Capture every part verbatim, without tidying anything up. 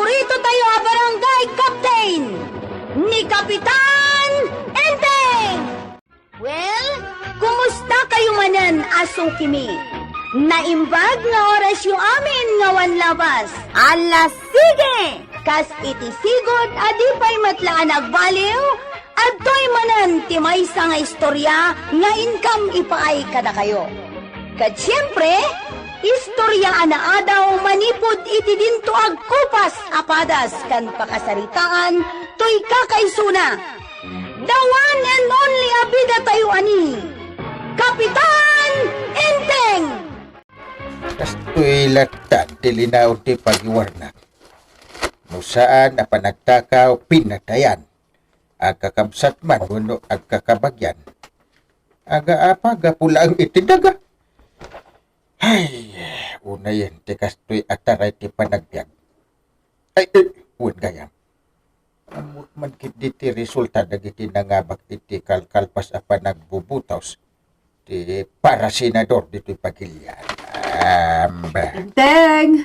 Paborito tayo a barangay captain, ni Kapitan Enteng! Well, kumusta kayo manen a sukimi? Naimbag nga orasyo amin nga awan labas. Ala, sige! Kas iti sigud a di pay met la a nagbaliw, adtoy manen ti maysa nga istorya nga inkam ipaay kadakayo. Ket siempre, istorya a naadaw manipud iti dinto agkupas a padas ken pakasaritaan toy kakaisuna. The one and only a bidatayo a ni Kapitan Enteng! Kastoy latta ti linaon ti pagiwarnak. No saan a panagtakaw, pinatayan. Agkakabsat man wenno agkakabagyan. Aga apa gapu laeng iti daga. Ay, unayen ti kastoy a taray ti panagbiag. Ay, eh, wen gayam. Ammok man ketdi ti resulta dagiti nangabak iti kalkalpas a panagbubutos ti para senador ditoy pagilian. Amba. Enteng!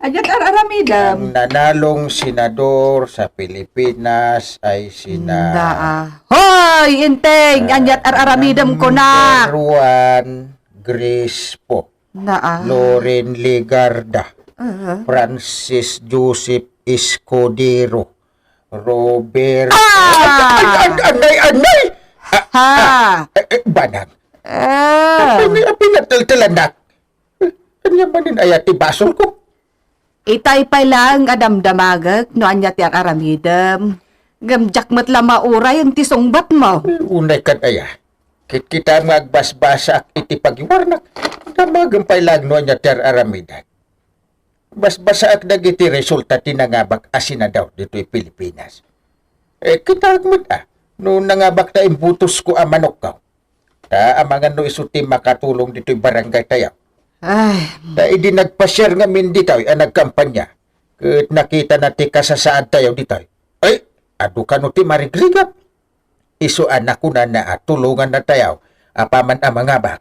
Ania ti ar-aramidem? Ang nanalong senador sa Pilipinas ay sina Naa. Hoy, Enteng! Ah, ania ti ar-aramidem, kunak? Number one, Grace Poe. Naa. Loren Legarda. Aha. Francis Joseph Escudero. Robert. Ah! Ay, ay, ay, anay, anay! Ah, Ha? ah, eh, eh, banag. Ah. Ay, ay, pinataltalan na. Eh, ania manen aya ti basolko? Itay pay laeng a damdamagek no ania ti ar-aramidem. Ngem diak met la mauray iti sungbatmo. Eh, unay kad aya. Kitkitam nga agbasbasaak iti pagiwarnak. Damagem pay laeng no ania ti ar-aramidek. Basbasaak dagiti resulta ti nangabak a senador ditoy Pilipinas. Eh, kitaek met a, no nangabak ta imbutosko a manokko. Ta amangan no isu ti makatulong ditoy barangay tayo. Ay. Ta idi nagpasiar ngamin ditoy a nagkampanya, ket nakitana ti kasasaad tayo ditoy. Ay, adu kano ti marigrigat. Isu a nakunana a tulonganna tayo, apaman a mangabak.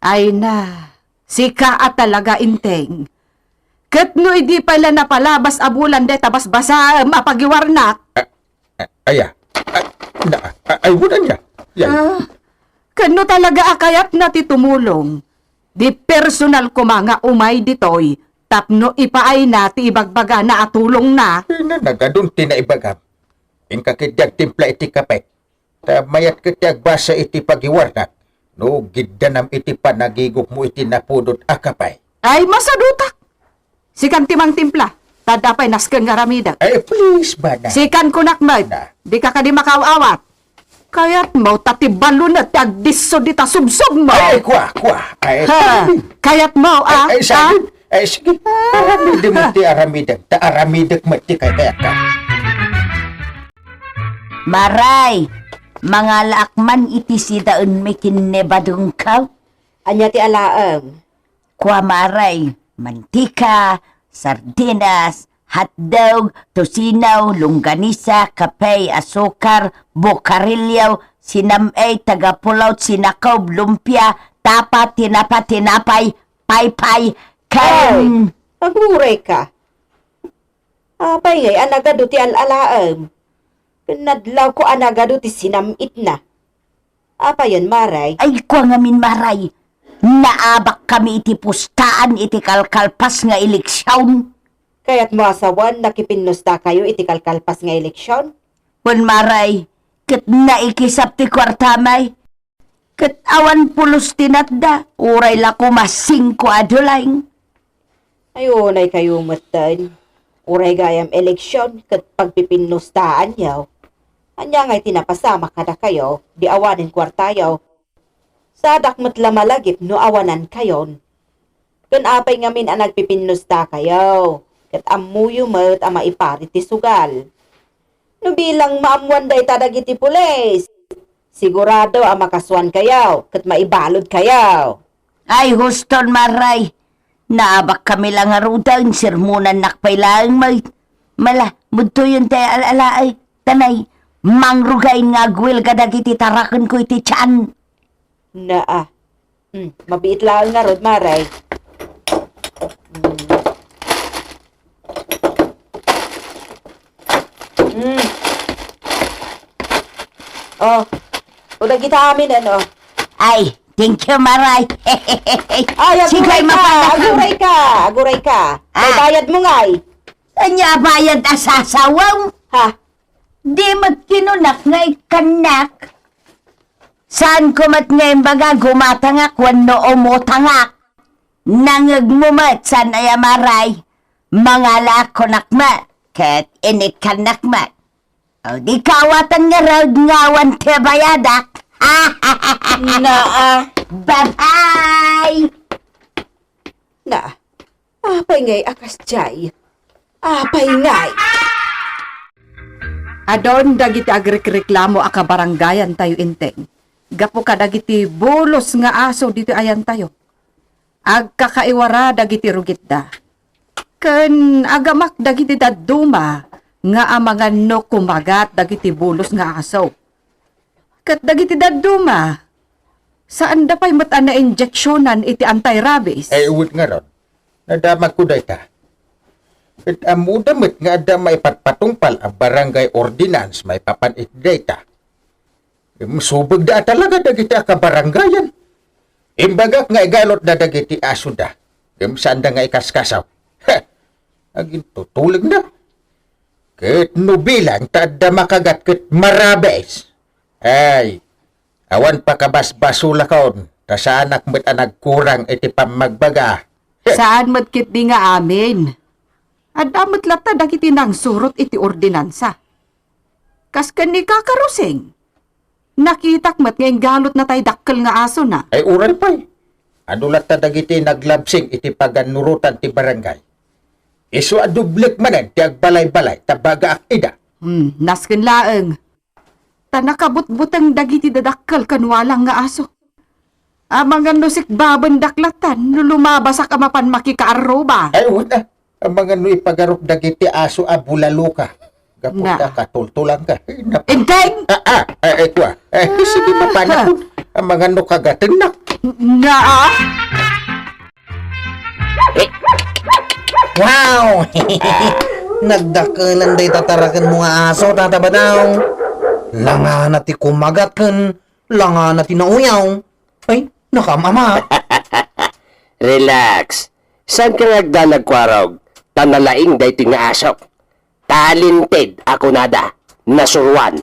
Ay na, sika a talaga, Enteng. Ket no idi pay la napalabas a bulan dayta basbasaem a pagiwarnak. Ah, ah, aya. Ah, na, ah, ay, bulan niya. Yan. Ah, ket no talaga a kayatna ti tumulong, di personal koma nga umay ditoy tapno ipaayna ti ibagbagana a tulongna. Ay, na, nagadun ti naibagam. Inka ketdi agtimpla iti kape. Ta mayat ket ti agbasa iti pagiwarnak, no giddanam iti panagigupmo iti napudot a kape. Ay, masadutak! Sikan ti mangtimpla, ta adda pay nasken nga aramidek. Ay, please, bana. Sikan kunak met, Na. dika kadi makaaw-awat. Kayatmo ta ti balunet ti agdisso dita subsobmo. Ay, kua, kua. Ay, Ha, kayatmo, ah? ay, ay, sige. Ah? Ay, sige. Aramidem ti aramidek. Ta aramidek met ti kaykayatka. Maray, mangalaak man iti sidaenmi ken ni badongko. Ania ti alaem? Kua, Maray, mantika, sardinas, hotdog, tocino, longganisa, kape, asukar, bukarilyo, sinam-ey, taga-pulot, sinakob, lumpia, tapa, tinapa, tinapay, paypay, ken Ay, agurayka. Apay ngay a nagadu ti al-alaem? Ken nadlawko a nagadu ti sinam-itna. Apayen, Maray? Ay, kua ngamin, Maray, naabakkami iti pustaan iti kalkalpas nga eleksion. Kayatmo a sawen, nakipinnustakayo iti kalkalpas nga eleksion? Wen, Maray, ket naikisap ti kuartami. Ket awan pulos ti natda, uray la koma singko a dollar. Ay, unay kayo metten. Uray gayam eleksion ket pagpipinnustaanyo. Ania ngay ti napasamak kadakayo, di awanen kuartayo? Sadak met la malagip no awanankayon. Ken apay ngamin a nagpipinnustakayo, ket ammoyo met a maiparit ti sugal. No bilang maammoan dayta dagiti pulis, sigurado a makasuankayo ket maibaludkayo. Ay, huston, Maray. Naabakkami la ngaruden, sermonannak pay laeng met. Mala, mudtoyen ti al-alaay. Tanay, mangrugay nga agwelga dagiti tarakenko iti tian. Naa. Hmm, mabiit laeng ngarud, Maray. Hmm. Mm. Oh. O, dagita amin, ano? Ay, thank you, Maray. Ay, Sige, aguray ka, mapanakam. Aguray ka, aguray ka. Ah. May bayad mo ngay. Anya bayad a sasawem? Ha? Di met kinunak nga ikkannak. Saan ko met nga imbaga gumatangak wenno umutangak. Nangegmo met, saan aya, Maray? Mangalaak kunak met, ket inikkannak met. O, di kawatan ngarud nga awan ti bayadak. Naa. Bye-bye! Naa. Apay ngay a kasdiay? Apay ngay? Adun dagiti agrikreklamo a kabarangayantayo, Enteng, gapu kadagiti bulos nga aso ditoy ayantayo. Agkakaiwara dagiti rugitda. Ken agamak dagiti dadduma nga amangan no kumagat dagiti bulos nga aso. Ket dagiti dadduma, saanda pay met a nainjeksionan iti anti-rabies. Ay, uwit ngarud, nadamagko dayta. Ket ammoda met nga adda maipatpatungpal a barangay ordinance maipapan iti dayta. Em, subegda a talaga dagiti a kabarangayan. Imbagak nga igalutda dagiti asoda. Em, saanda nga ikaskasaw. Heh! Agintutulengda. Ket no bilang ta adda makagat ket marabes. Ay, awan pakabasbasolakon, ta saanak met a nagkurang iti pammagbaga. Heh! Saan met ketdi nga amin. Adda met latta dagiti nangsurot iti ordinansa. Kas ken ni Kaka Rosing, nakitak met nga inggalutna tay dakkel nga asona. Ay, uray pay. Adu latta dagiti naglabsing iti pagannurotan ti barangay. Isu a dublek manen ti agbalay-balay ta bagaak ida. Hmm, nasken laeng. Ta nakabutbuteng dagiti dadakkel ken walang nga aso. Amangan no sikbabendak latta no lumabasak a mapan makikaarruba. Ay, wen a. Amangan no ipagarok dagiti aso a bulaloka. Gapu ta katultulangka. Ay, nap- Enteng! Ah, ah, ay, ay, kua. Ay, sige, mapanak. Amangan no kagatennak. Nga, ah? Wow! Nagdakkelan dayta tarakenmo nga aso, Tata Badong. Langana ti kumagat ken langana ti nauyaw. Ay, nakaam-ama. Relax. Saanka nga agdanag, Kuarog, ta nalaing daytoy nga asok. Talented a kunada, nasuroan,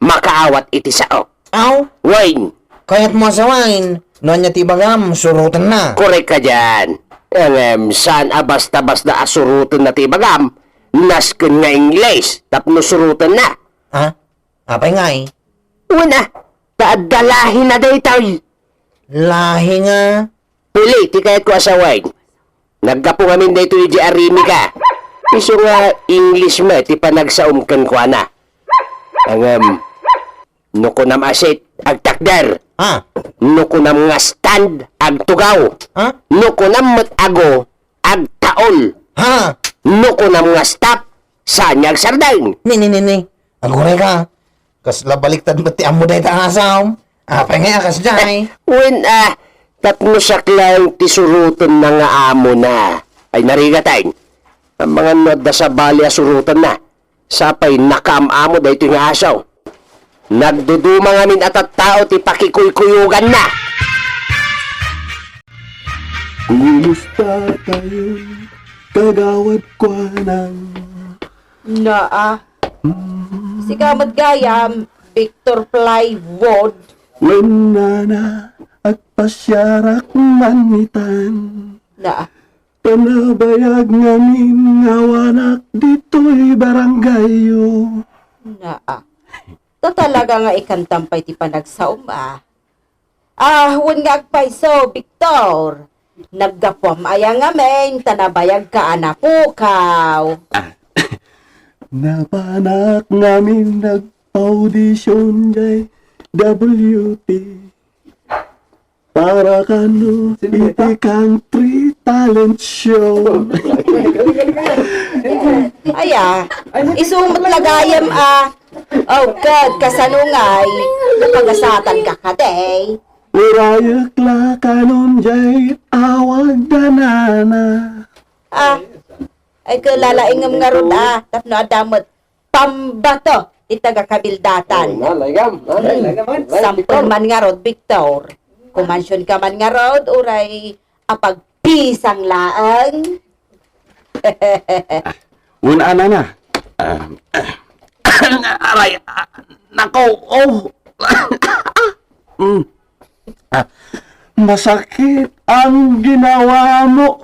makaawat iti sao. Aw? Wen. Kayatmo a sawen, no ania ti ibagam, surotenna. Korek ka dian. Ngem, saan a basta-basta a surotenna ti ibagam, nasken nga Ingles, tapno surotenna. Ha? Apay ngay? Wen a, ta adda lahina daytoy. Lahi nga? Pili ti kayatko a sawen. Naggapu ngamin daytoy idiay aramiga. Isu nga English met ti panagsaom kenkuana. Ngem, no kunam a seat, agtakder. Ha? No kunam nga stand, agtugaw. Ha? No kunam met ago, agtaol. Ha? No kunam nga stop, saan nga agsardeng. Ni, ni, ni, ni. Aguray ka. Kasla baliktad met ti ammo dayta a asawm. Apay ngay a kasdiay? Wen a, tapno siak laeng ti surotenna nga amona. Ay, narigaten. Amangan no adda sabali a surotenna. Sapay nakaam-amo daytoy nga aso. Nagduduma ngamin a tattao ti pakikuykuyoganna. Kumusta kayo, Kagawad Kuanang? Naa. Mm. Sika met gayam, Victor Plywood. Wen nana, agpasiarak man itan. Naa. Panabayag ngamin nga awanak ditoy barangayyo. Naa. Ta talaga nga ikantam pay ti panagsaom, a. Ah, wen nga agpayso, Victor. Naggapuam aya ngamin ta nabayagka a napukaw? Napanak ngamin nagpa-audition jay W T. Para kano iti country talent show. Aya, isu met la gayam a. Aw, ket kasano ngay, napagasatanka kadi? Urayek la kanon jay awagda nana. Ah, ay, ket lalaingem ngarud a, tapno adda met pambato ti taga-Kabildatan. Oh, na, laygam, ha? Hmm. Laygam, ha? Sampol man ngarud, Victor. Kumansion ka man ngarud, uray apagpisang laeng. Ah, una, nana. Ah, aray, ah, nako, oh. Mm. Ah, masakit ang ginawa mo.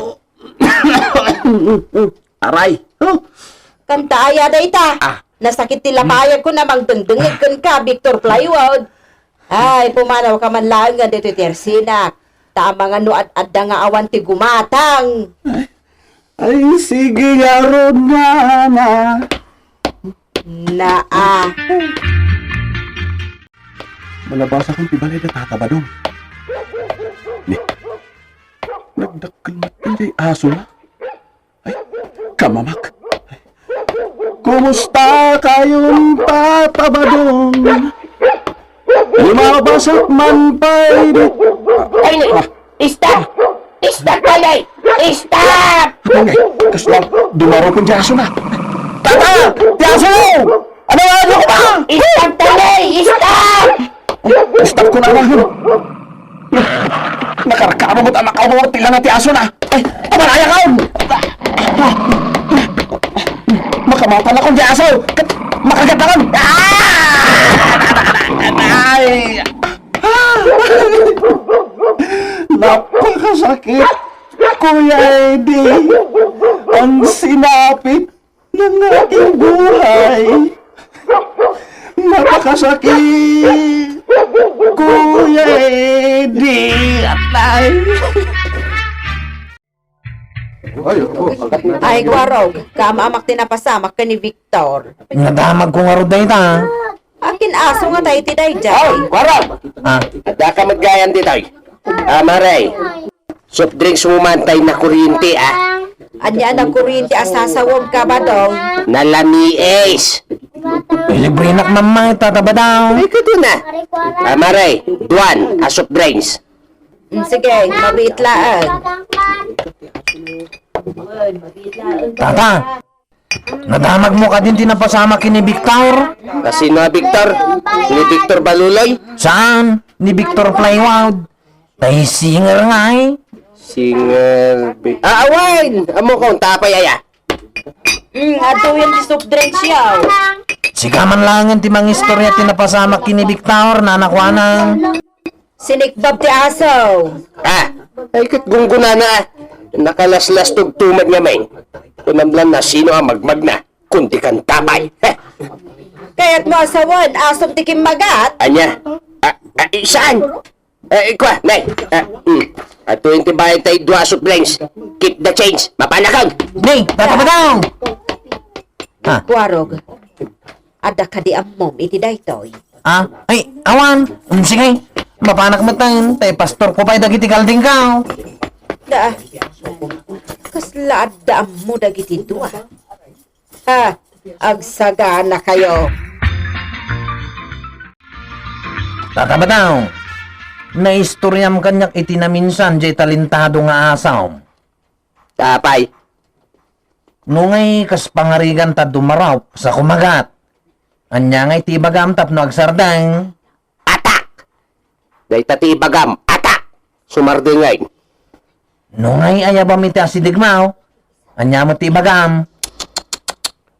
Aray. Huh? Kanta aya dayta. Ah. Nasakit ti lapayagko na mangdengdengngeg kenka, Victor Plywood. Ay, pumanaw ka man laeng nga ditoy ti ersinak. Ta amangan no ad-adda nga awan ti gumatang. Ay, sige ngarud, nana. Naa. Malabasakon ti balay da Tata Badong. Ni, nagdakkel met ti asona. Ay, kamamak. Kumusta kayon, Tata Badong? Lumabasak man pay di- Ay, ni! Ah. Stop! Stop, Tolay! Stop! Ay, kasla, dumarupen ti asona. Tata! Ti aso! Ano nga ano ko ba? Stop, Tolay! Stop! Stop ko na lang. Nakarkaro mo ta makaumot ti lana ti asona. Ay, amanaya ka! Makamatan ako ti aso! Makagat ako! Ah! Ay! Napakasakit, Kuya Eddie. Ang sinapit ng aking buhay. Napakasakit, Kuya Eddie. Atay. Ay, Kwarog, kaam-amak ti napasamak ken ni Victor. Nadamag ko ngarud dayta. Akin aso nga tayo ti dayjay. Ay, Kwarog! Ah. Adda ka met gayan ditoy. Ah, Mare. Soft drinks mo man tay nakuryente, ah. Ania a nakuryente a sasawag ka, Badong? Nalamiis. Libre nak mamay, Tata Badong. Ay, kato na. Ah, Mare, duan, a soft drinks. Mm, sige, mabiit laeng. Tata, nadamag mo kadin ti napasamak ken ni Victor? Kasino a Victor? Ni Victor Baluloy? Saan? Ni Victor Plywood. Tay singer nga, eh. Singer, Vic-, ah, awan! Ammokon, tapay aya. Mm, adtoyen ti soft drinks yaw. Sika man laengen ti mangistorya ti napasamak ken ni Victor, nana Kuana. Sinikbab ti aso. Ah, ay ket gunggonana, ah. Nakalaslastog tumet nga, Meng. Kunam lang na sino a magmagna, kundi kan tapay. Heh. Kayat mo asawen, asom ti kimmagat? Ania? Ah, ah, eh, saan? Eh, ikwa, Nay. Ah, mm. Adtoyen ti bayad tay dua a soft drinks. Keep the change. Mapanakon. Nay, Tata Badong! Ah. Kwarog. Adda kadi ammom iti daytoy? Ah, ay, awan. Um, sige. Mapanak metten, tay pastor ko pay dagiti galdingkaw. Da, kasla adda ammo dagiti dua. Ha, agsagana kayo. Tata Badong, naistoryam kaniak iti naminsan jay talentado nga asom. Apay? No ngay kas pangarigan ta dumarup sa kumagat. Ania ngay ti ibagam tapno agsardeng? Atak! Dayta ti ibagam, atak! Sumardengen. No ngay ayabam iti asidegmo, ania met ti ibagam?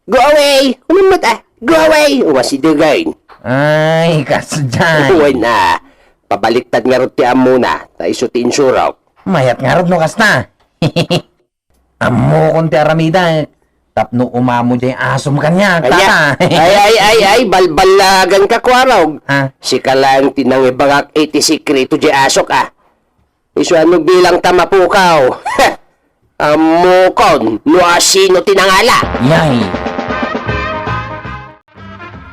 Go away! Unam met, ah, go away! Umasidegen. Ay, kasdiay. Uwan na. Pabaliktad ngarud ti ammona, ta isu ti insurok. Mayat ngarud no kasta. Ammokon ti aramidek, tapno umamo jay asom kaniak, Ania? Tata. Ay, ay, ay, ay, balballagan ka, Kwarog. Ah. Sika laeng ti nangibagak iti sekreto jay asok, ah. Isu a no bilang ta mapukaw. Ammokon no asino ti nangala. Yay.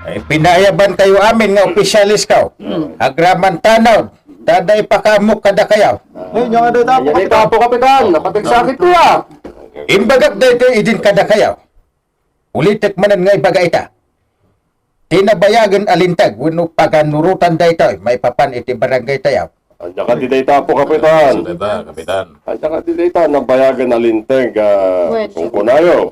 Ay, pinaayabantayo amin nga opisyales kaw. Hmm. Agraman tanaw, ta adda ipakaammo kadakayo. Ay, nya nga dayta, Apo Kapitan. Apo Kapitan, napatigsakit ko, ah. Imbagak daytoy idin kadakayo. Ulitek manen nga ibaga ita. Ti nabayagen a linteg wenno paganurotan daytoy maipapan iti barangay tayo. Ania kadi dayta, Apo Kapitan? Ania kadi dayta, Kapitan? Ania kadi dayta, nabayagen a linteg, ah, Wen. Kungkunayo.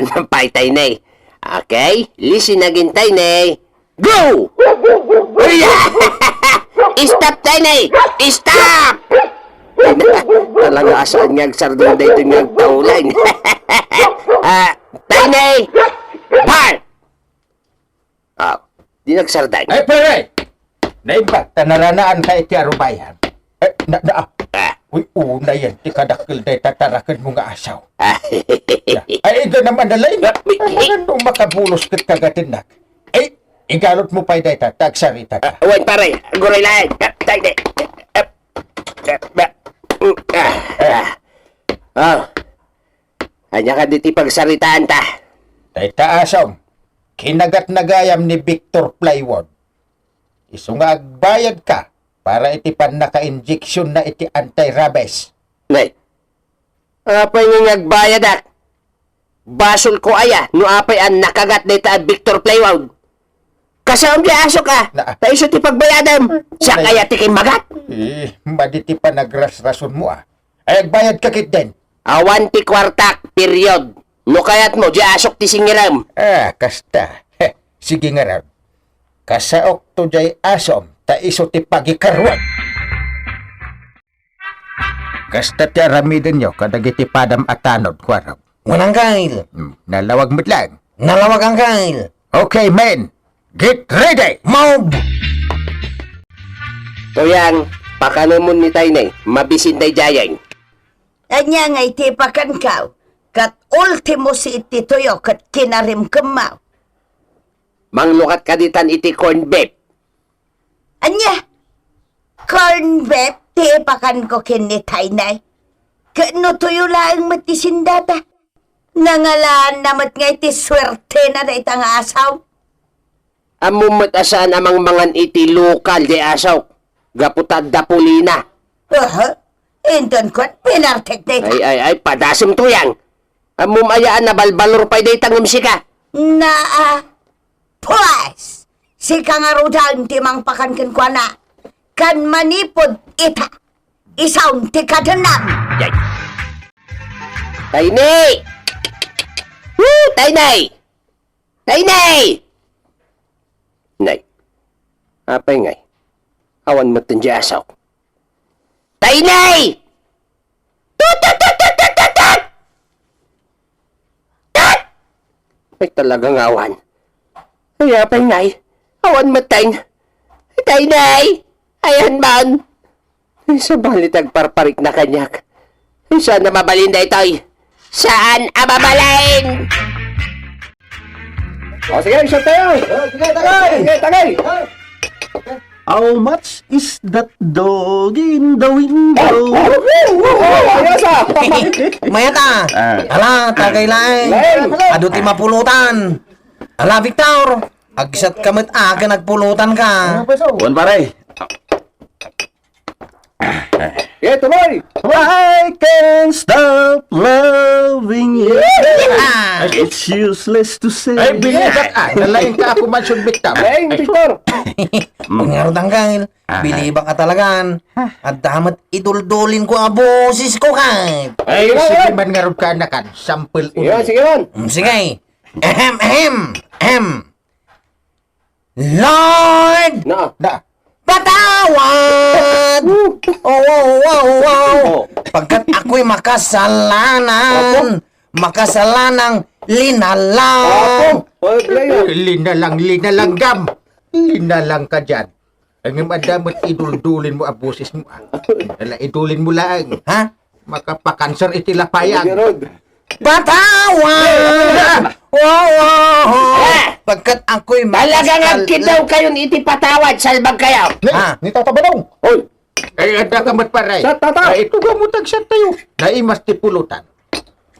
Ayan, pay, Tayne. Okay, listen again, Tayne. Go! Uy! Stop, Tayne! Stop! Ay, na-, talaga, saan nga agsardeng daytoy nga agtaulan? Ah, Tayne! Par! Ah, di nagsardeng. Ay, pare! Naimbag ta naranaanka iti arubayan. Eh, na, na, ah. Ah. Uy, unay yan, ti kadakkel dayta tarakenmo nga asaw. Ah. Ay, iganam a nalaing. Ah, mi-, mi- Amangan no makabulos ket kagatennak. Ay, igalotmo pay dayta, ta agsarita ta. Ah, wen, pare, aguray laeng. Ah, tay, di. Ah, ah, ah, ah. Ah. Ania kadi ti pagsaritaanta? Dayta asom, kinagatna gayam ni Victor Plywood. Isu nga agbayadka para iti pannakainjeksionna iti anti-rabies. Nay, apay nga agbayadak? Basolko aya no apay a nakagat dayta a Victor Plywood. Kasaom ti asok a, Na- ta isu ti pagbayadem. Siak Nay. aya ti kimmagat? Eh, madi ti panagrasrasonmo, ah. Ay, agbayadka ketdin. Awan ti kuartak, period. No kayatmo, di asok ti singirem. Ah, kasta. Heh, sige ngarud. Kasaokto diay asom, ta isu ti pagikaruan. Kasta ti aramidenyo kadagiti padam a tanod, kuarok. Wen, Angkel. Hmm, nalawag met laeng. Nalawag, Angkel. Okay, men. Get ready! Move! Tuyang, Pakanemon ni Tayni, mabisin daydiayen. Ania ngay ti ipakanko? Ket ultimo si iti tuyo ket kinarimkemmo. Manglukat ka ditan iti corn beef. Ania? Corn beef ti ipakanko ken ni Tayni? Ket no tuyo laeng met ti sindata, nangalaanna met ngay ti suertena dayta nga asaw. Ammom met a saan a mangmangan iti lokal diay asawk, gapu ta adda pulina. Aha, inton kuan, pinartek dayta. Ay, ay, ay, padasem tuyang. Ammom aya a nabalbalor pay dayta ngem sika? Naa, pues, sika ngaruden ti mangpakan kenkuana. Ken manipud ita, isawm ti kadennam. Yay. Tayni! Woo! Tayni! Tayni! Nay, apay ngay? Awan met ti asawk. Tayni! Tut, tut, tut, tut, tut, tut, tut! Tut! Ay, talaga nga awan. Ay, apay ngay? Awan met, Tayni. Tayni! Ayan man. Ay, sabali ti agparparikna kaniak. Ay, saan a mabalin daytoy? Saan a mabalin? O, sige, shot tayo. O, sige, tagay. Sige, tagay. How much is that dog in the window? Ay, ayos, ah. Mayat, ah. Ah. Ala, tagay laeng. Laeng. Adu ti mapulutan. Ala, Victor. Agsat ka met, ah, ken agpulutan ka. Kuan, pare. Yeah, tuloy! I can't stop loving you. Yeah! It's useless to say. Ay, bilibak, ah. Nalaing ka ako man, Victor. Laing, Victor. Ngarud, Angkel. Ah. Bilibak ka talagan. Adda met iduldulin ko a boses ko, kay. Ay, sige man ngarud ka, nakan. Sample. Sige, sige man. Mm, sige. Ahem, ahem, ahem. Lord! Na. Na. Patawad! Woo! Oh, oh, oh, oh. Oh. Pagkat ako'y makasalanan, Opo. Makasalanang linalang. Opo. Oh, player. Linalang, linalang, gam. Linalang ka dyan. Ngem adda met iduldulin mo a boses mo, ah. Ala, idulin mo laeng. Ha? Makapakanser iti lapayag. Sige, Rod. Patawad! Wow, wow, wow. Ah! Pagkat ako'y Talagang makasal- agkitaw kayon iti patawad, salbag kayo. Ni, Ah. ni Tata Badong. Oy. Ay, adda ka met, pare. Sa tata. Ay, ito ka mo tagsan tayo. Naimas ti pulutan.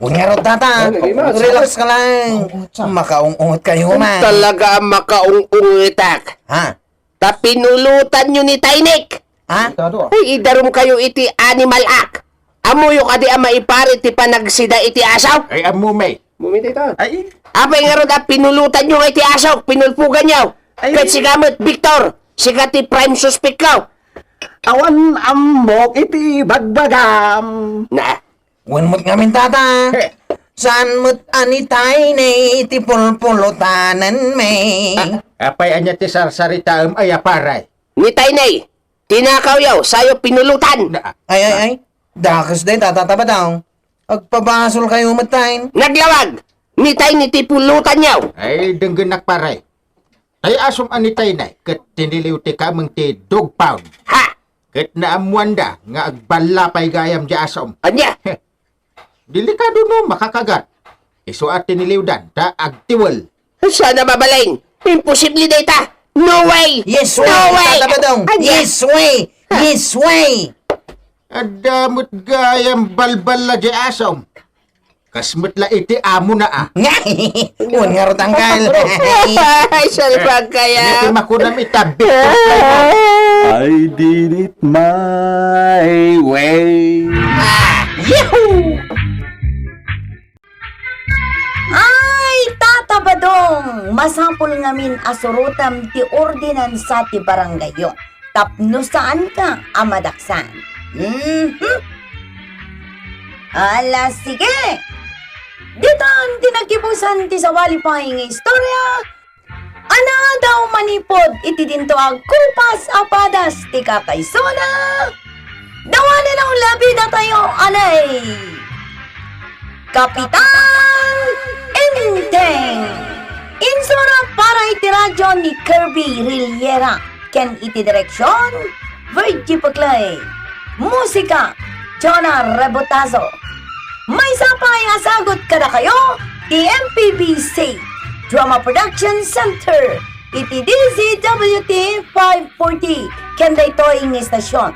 Unyaro, tata. Ay, naimas. Relax ka lang. Makaung-ungot kayo man. Talaga ang makaung-ungitak. Ha? Ta pinulutan nyo ni Taynik. Ha? Delikado, ah. Ay, idarum kayo iti animal act. Amuyo kadi a maipari ti panagsida iti asaw? Ay, ammo, may. Mumiti ta. Ay. Apay ngarud a pinulutan nyo nga iti asaw, pinulpugan nyo. Ay. Ket sika met, Victor, sika ti prime suspect ko. Awan ammok iti bagbagam. Na. Wen met ngamin, tata. He. Saan met a ni Tayni ti pulpulutanen, may? Ah, apay ania ti sarsaritaem, ay, a, pare? Ni Tayni, tinakaw yaw, sayo pinulutan. Na, Ay, ay, ay. Dakes day, tata, taba daw. Agpabasol kayo met, Tay. Naglawag! Ni Tayni ti pulutan yaw. Ay, denggenak, pare. Ay, asom a ni Tayni, ket tiniliw ti kameng ti dog pound. Ha? Ket naammuanda nga agballa pay gayam di asom. Ania? Heh. Delikado no makakagat. Isu a tiniliwdan, ta agtiwel. Saan a mabalin? Imposible dayta! No way! Yes way! No way! Tata Badong! Ania? Yes way! Yes way! Adda met gayam balballa di asom. Kas met la iti amo na, ah. Nga! Wen ngarud, Angkel. Ay, salbag kaya. Iti makunam ita, Victor Play. I did it my way. Ah, yahoo! Ay, Tata Badong, masapul ngamin a surotem ti ordinansa ti barangayyo tapno saanka a madaksan. Mhm. Ala, sige! Ditan ti naggibusan ti sawali pay nga istorya, a naadaw manipud iti dinto a kupas a padas ti kakaisuna, dawanen a labi datayo anay Kapitan Enteng. Insurat para iti radio ni Kirby Riliera ken iti direksion Virgie Paclay. Musika, Jonah Rebotazo. Maysa pay a sagut kadakayo ti M P B C Drama Production Center iti D Z W T five forty ken daytoy nga istasyon.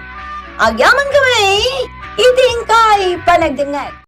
Agyamankami iti inkay panagdengngeg.